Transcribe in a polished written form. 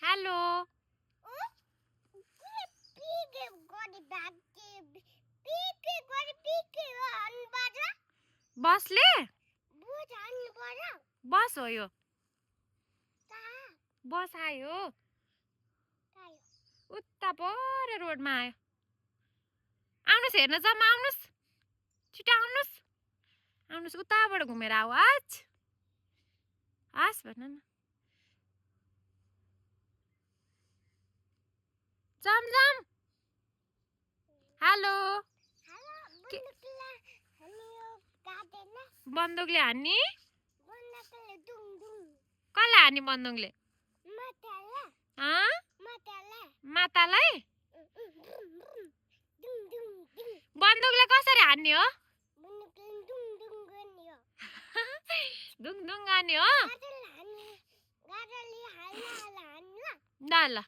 hello बसले बस हो यो बस आयो उता पर रोडमा आयो आउनुहोस् हेर्न जाऊँ आउनुहोस् छिटो आउनुहोस् उताबाट घुमेर आवाज भन न जाम हेलो बन्दुकले हान्ने कसलाई हान्ने बन्दुकले मातालाई बन्दुकले कसरी हान्ने हो दुङ गर्ने हो ल